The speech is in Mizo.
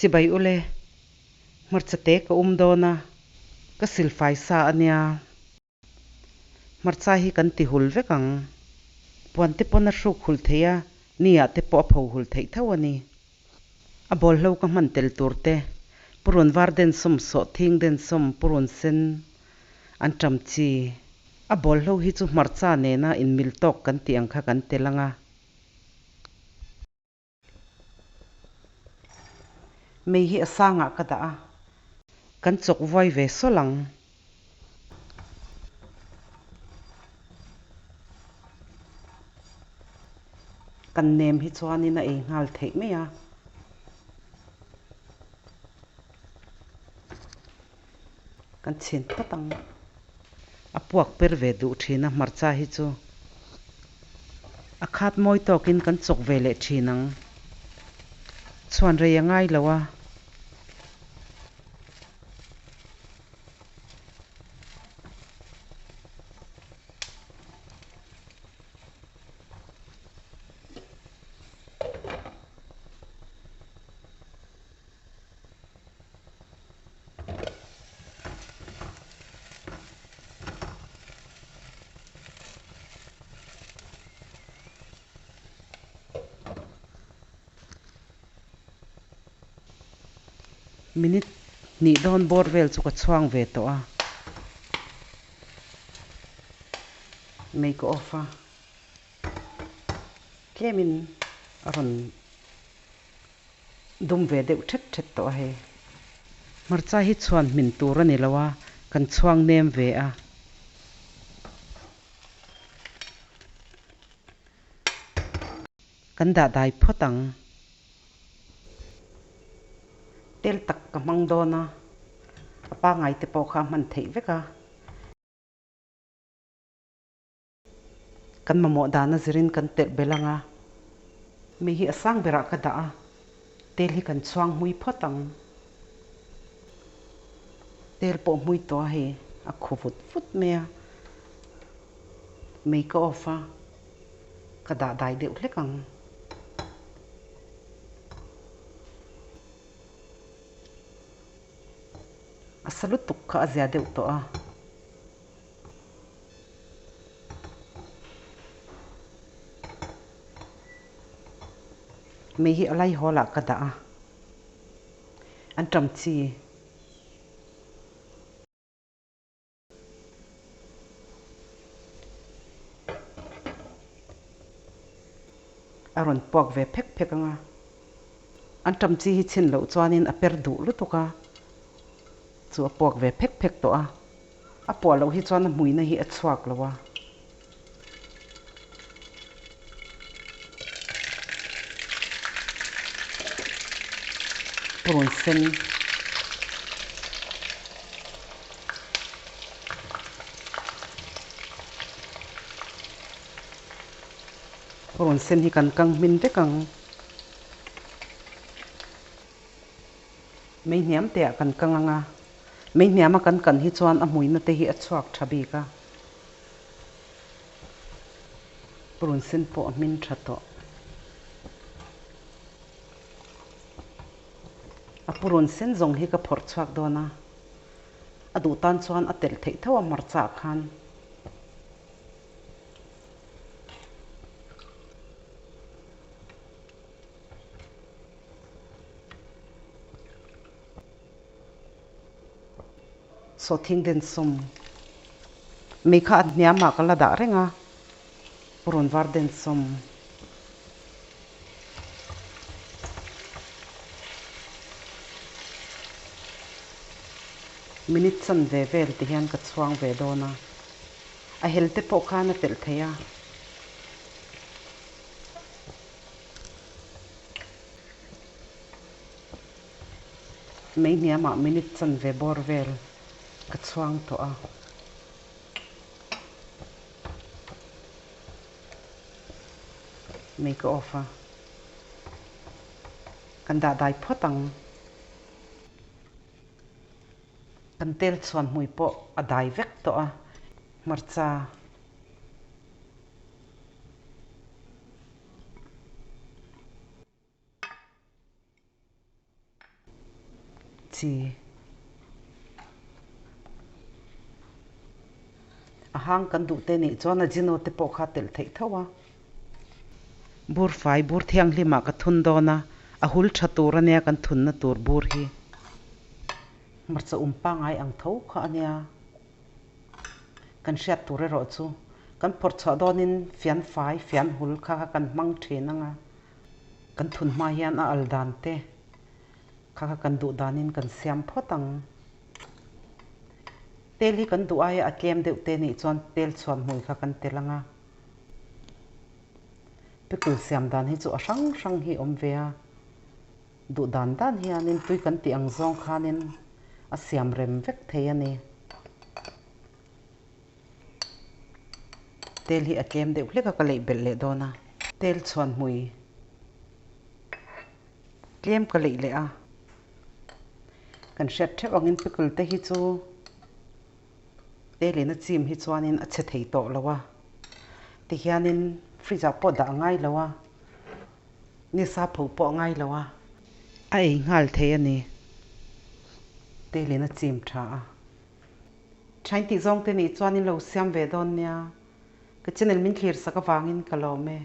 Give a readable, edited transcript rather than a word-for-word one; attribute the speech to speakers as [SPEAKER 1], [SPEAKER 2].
[SPEAKER 1] Chibai ule, hmarcha te ka um dawn a, ka silfai sa a nia. Hmarcha hi kan ti hul vek ang. Puan te pawn a hruk hul thei a, ni ah te pawh a pho hul theih tho a ni. A bawlhlo ka hman tel tur te, purun var densawm sawh thing densawm purun sen an ṭam chi. A bawlhlo hi chu hmarcha nena inmil tawk kan tih ang kha kan tel ang a. Mei hi a sangah ka dah a, kan chawk vuai ve sawlh ang. Kan nem hi chuanin a ei nghal theih mai a. Kan chhin phawt ang. A puak per ve duh thin a hmarcha hi chu. A khat mawi tawkin kan chawk ve leh thin ang. Chhuan rei a ngai lo a. Minute hnih dawn bawr vel chu ka chhuang ve tawh a, mei ka off a, tlemin a rawn dum ve deuh thet thet tawh a hei. Hmarcha hi chhuan hmin tur a ni lo a, kan chhuang nem ve a. Kan dah dai phawt ang. Tel tak ka hmang dawn a, a pangai te pawh kha a hman theih vek a. Kan mamawh dana zirin kan telh belh ang a, mi hi a sang berah ka dah a, tel hi kan chhuang hmui phawt ang. Tel pawh hmui tawh a hei a khu vut vut mai a, mei ka off a, ka dah dai deuh hlek ang. A sa lutuk kha a zia deuh tawh a. Mei hi a lai hawl ah ka dah a, an ṭam chi. A rawn puak ve phek phek ang a, an ṭam chi hi chhin loh chuanin a per duh lutuk a, chu a puak ve phek phek tawh a. A puah loh hi chuan a hmuina hi a chhuak lo a. Purun sen. Purun sen hi kan kang hmin vek ang. Mei hniam te ah kan kang ang a. Mei hniama kan kan hi chuan a hmuina te hi a chhuak tha bik a. Purun sen pawh a hmin tha tawh. A purun sen zawng hi ka phawrh chhuak dawn a. A duh tan chuan a telh theih tho a hmarcha ah khan. Sawhthing den sawm mei kha a hniamah ka la dah reng a, purun var den sawm. Minute chanve vel ti hian ka chhuang ve dawn a, a hel te pawh khan a telh thei a. Mei hniamah minute chanve bawr vel ka chhuang tawh a. Mei ka off a. Kan dah dai phawt ang. Kan tel chhuan hmui pawh a dai vek tawh a. Hmarcha. chi. A hang kan duh te nih chuan ajino te pawh kha telh theih tho a. Bur fai bur thianghlim ah ka thun dawn a, a hul tha tur ania kan thunna tur bur hi. Hmarcha um pangai ang tho kha ania. Kan hriat tur erawh chu kan phawrh chhuah dawnin fian fai, fian hul kha kha kan hmang thin ang a. Kan thun hma hian a al dan te kha kha kan duh danin kan siam phawt ang. Tel hi kan duh aia a tlem deuh te nih chuan tel chhuan hmui kha kan tel ang a. Pickle siam dan hi chu a hrang hrang hi awm ve a. Duh dan dan hianin tui kan tih ang zawng khanin a siam rem vek thei a ni. Tel hi a tlem deuh hlek a ka leih belh leh dawn a. Tel chhuan hmui tlem ka leih leh a. Kan hriat theuh angin pickle te hi chu telin a chim hi chuanin a chhe thei tawh lo a. Tihianin fridge ah pawh dah a ngai lo a. Nisa pho pawh a ngai lo a. A ei nghal thei a ni. Telin a chim tha a. Thain tih zawng te nih chuan in lo siam ve dawn nia. Ka channel min thlir sak avangin ka lawm e.